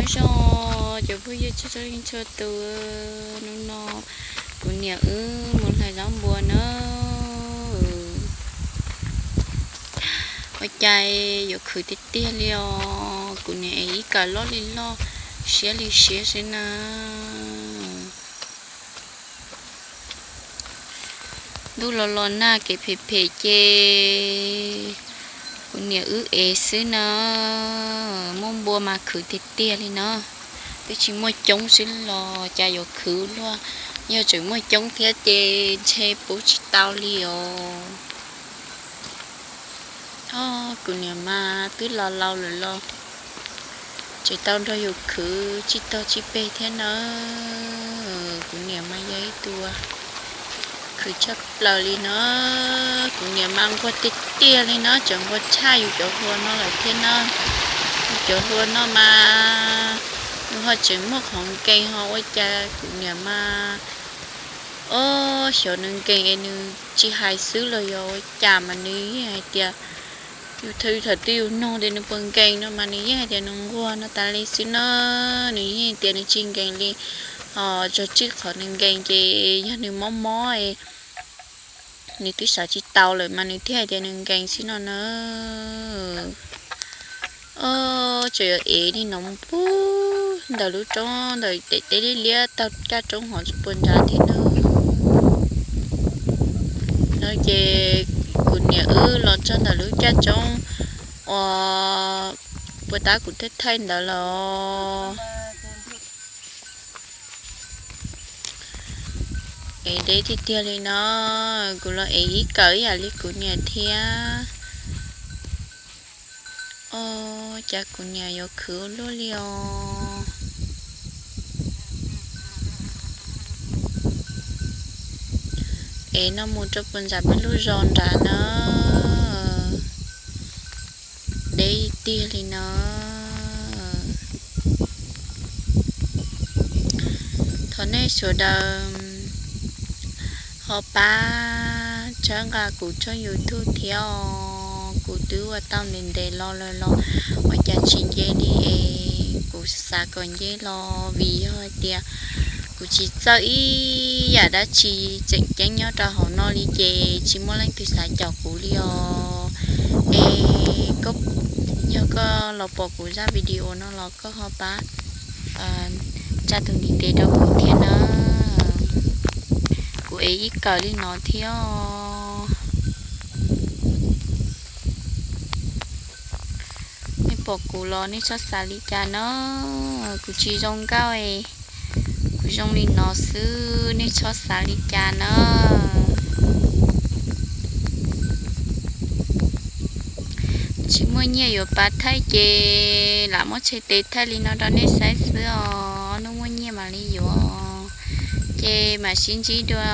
Zog cov phooj ywg txhua leej txhua tus, hnub no kuv niam wb mus hlais zaub npua na. Ua cas yuav khwv tiag tiag li os, kuv niam es ib kawm loj li loj, siab li siab xwb na. Ntuj los los nag kev phem phem ces kuv niam wb ev xwb na, muaj npua mas khwv tiag tiag li na. Twb tsis muaj coob xwb los cas yuav khwv luaj, yog tseem muaj coob thiab ces ntshe pub tsis tau li os. Os, kuv niam mas twb laus laus lawm los tseem tau nrog yus khwv tsib tog tsib peg thiab na. Kuv niam mas yog ib tug khwv tshaj plaws li na. Kuv niam mas nquag tiag tiag li na, tseem nquag tshaj yus cov hlua no lawm thiab na. Yus cov hlua no mas nws ho tseem muaj qhov nkees ho ua cas kuv niam mas, o, xyov nws nkees es nws tsis hais xwb los yog ua cas mas nws yeej hais tias, yus thaum twg yus noog tias nws puas nkees no mas nws yeej hais tias nws nquag no tas li xwb na. Nws yeej tias nws tsis nkees li, ho tso tswj qhov nws nkees ces yog nws mob mob es nws twb xav tsis tau lawm mas nws thiaj hais tias nws nkees xwb no na. Tseem yuav ev li no puag ntawm lub roob ntawm daim teb liab liab taug caj roob hov tsis puas nrad thiab na. No ces kuv niam wb los txog ntawm lub caj roob uas puas tab kuv thiaj thaij ntawd los. Ev deb tiag tiag li no, kuv los ev ib kawm ib yam li kuv niam thiab. O, cas kuv niam yuav khwv ua luaj li os. Ev no mus rau puag nram peb lub zos nrad na. Deb tiag li no. Thov nej sawv daws ho pab txhawb nqa kuv tshooj YouTube thiab os. Kuv twb ua tau ntev ntev los lawm los ua cas tsis nce li es kuv xav kom nce los vim yog hais tias kuv tsis txawj ib yam dab tsi tseem ceeb nyob rau hauv no li ces tsis muaj leej twg xav caum kuv li os. Es yog koj los pom kuv zaj video no los koj ho pab tsa tus ntiv tes rau kuv thiab na. Kuv ev ib kawm li no thiab. Nej pom kuv los nej txhob xav li cas na, kuv tsis zoo nkauj es kuv zoo li no xwb, nej txhob xav li cas na. Tsis muaj nyiaj yuav pab thaij ces lam muab txhais tes thaij li no rau nej saib xwb os, hnub muaj nyiaj mam li yuav. Ces mam sib ntsib dua.